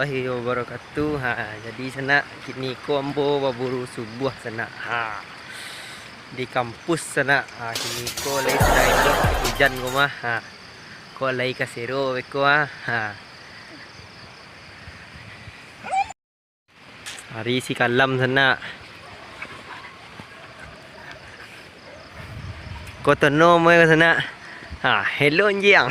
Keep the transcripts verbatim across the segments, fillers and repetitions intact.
Warahmatullahi wabarakatuh. Ha, jadi sanak, kini ko ambo baburu subuah sanak. Ha, di kampus sanak. Ha, kini ko lai sadang elok ujan ko mah. Ha, ko lai kasero beko ah. Ha. Hari isi kalam sanak. Kotono moe ka sanak. Ha, hello anjiang.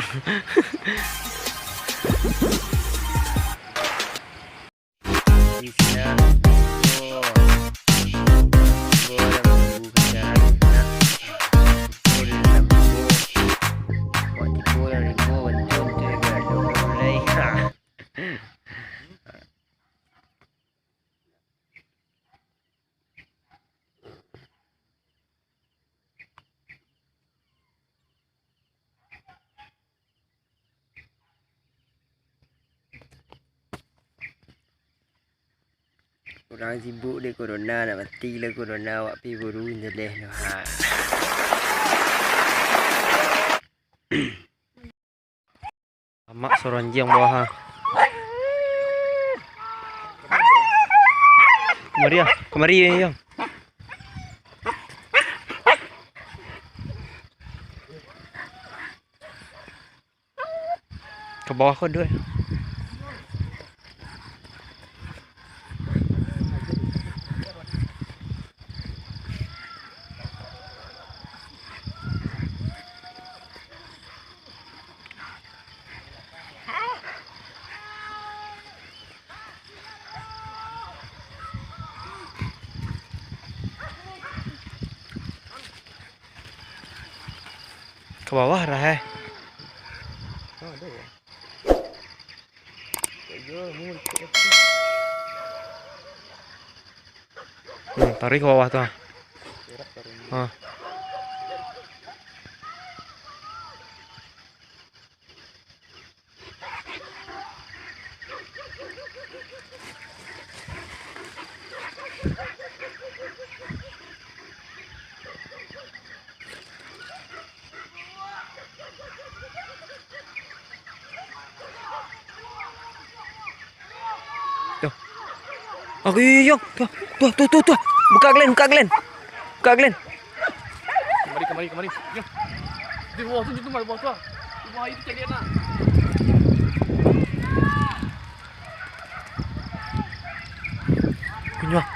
Urang sibuk dek corona, nak mati lah corona, awak pi buru jaleh tu. Ha. Amak suaro anjiang bawah, ha. Kamari, ah. Kamari, yang. Ka bawah ko duo. Ka bawah lah, eh. Hmm, tarik ka bawah tu, ah. Ah. Yo. Aku, yo, yo, yo. Tuh, tuh, tuh, tuh, tuh. Buka galen, buka galen. Buka galen. Kamari, kamari, kamari. Yo. Di bawah tu, di bawah tu. Di bawah itu cari anak. Kunyah.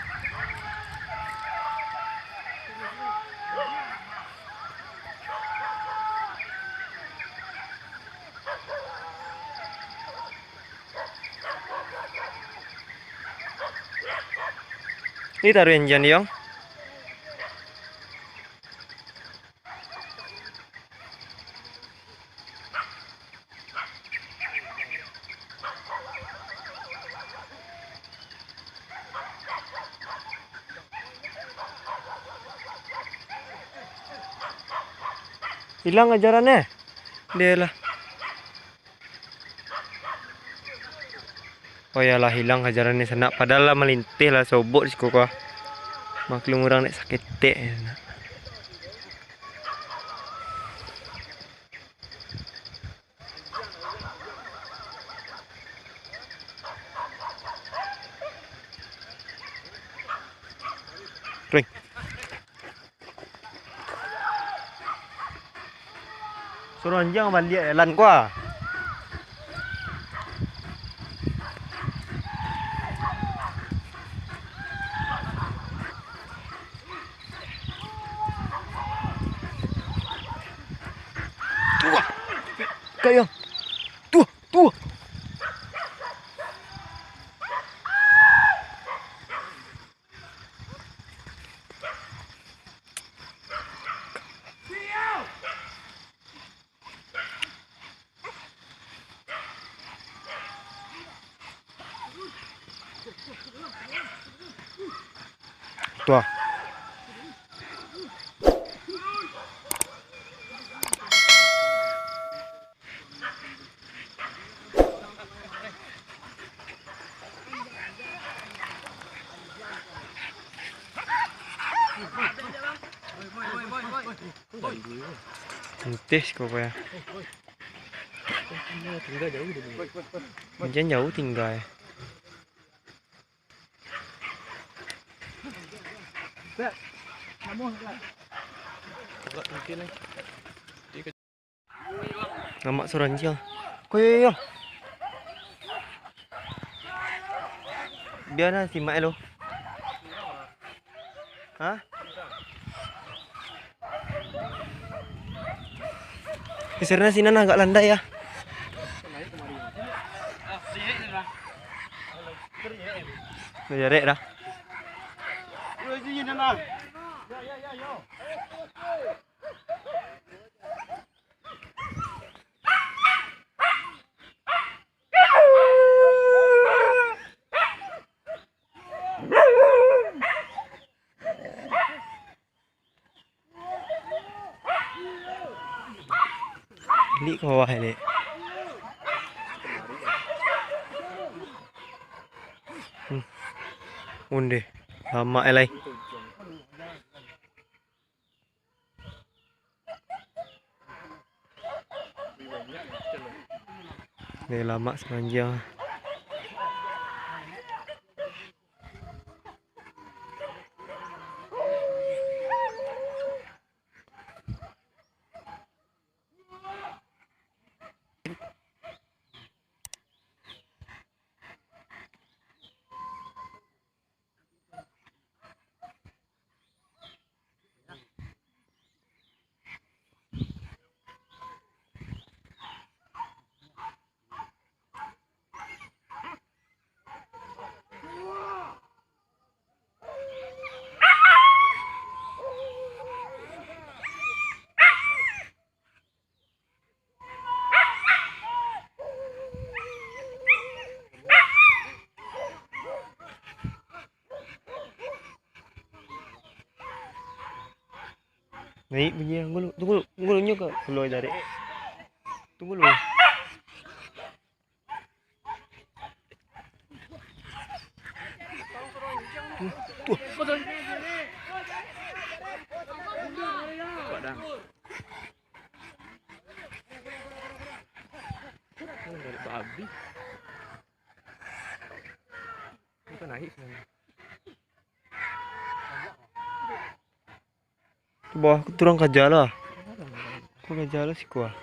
Ni taruih anjiang, Yong. Ilang ajarannyo. Dia lah. Oh, iyolah, ilang ajarannyo sanak. Padahal lah malintih lah sobok di siko ko. Maklum urang dek saketek sanak. Ring. Suruah anjiang baliak jalan ko ah. Tuah. Kayo. Tuah, tuah. Tuah. Enteh siko ko ya. Tingga jauh dia. Macam jauh tingga ya. Lamak surang sia. Ko yo, yo. Bia nah simak lo. Ha? Geser nah sinan agak landai ya. Jarek dah. Lik ka bawah, Lik. Hmm. Ondeh, lamak lai. Ni lamak samanjang. Naik bunyi, tunggu lu, tunggu lu, tunggu lu, nyo ka keluar dari. Tunggu lu. Tuh. Padang. Oh, dari babi. Itu naik sebenarnya. Di bawah tu urang kaja lah. Ko kaja lah siko ah.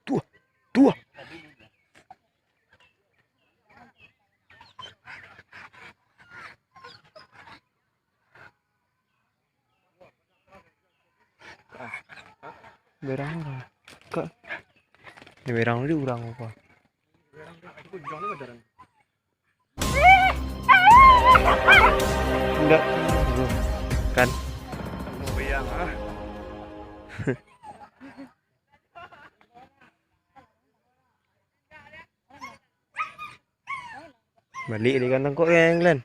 Tuh, tuh. Berang lah. Kak. Di berang di urang apa? Enggak. Kan? Balik di kantong kok yang lain.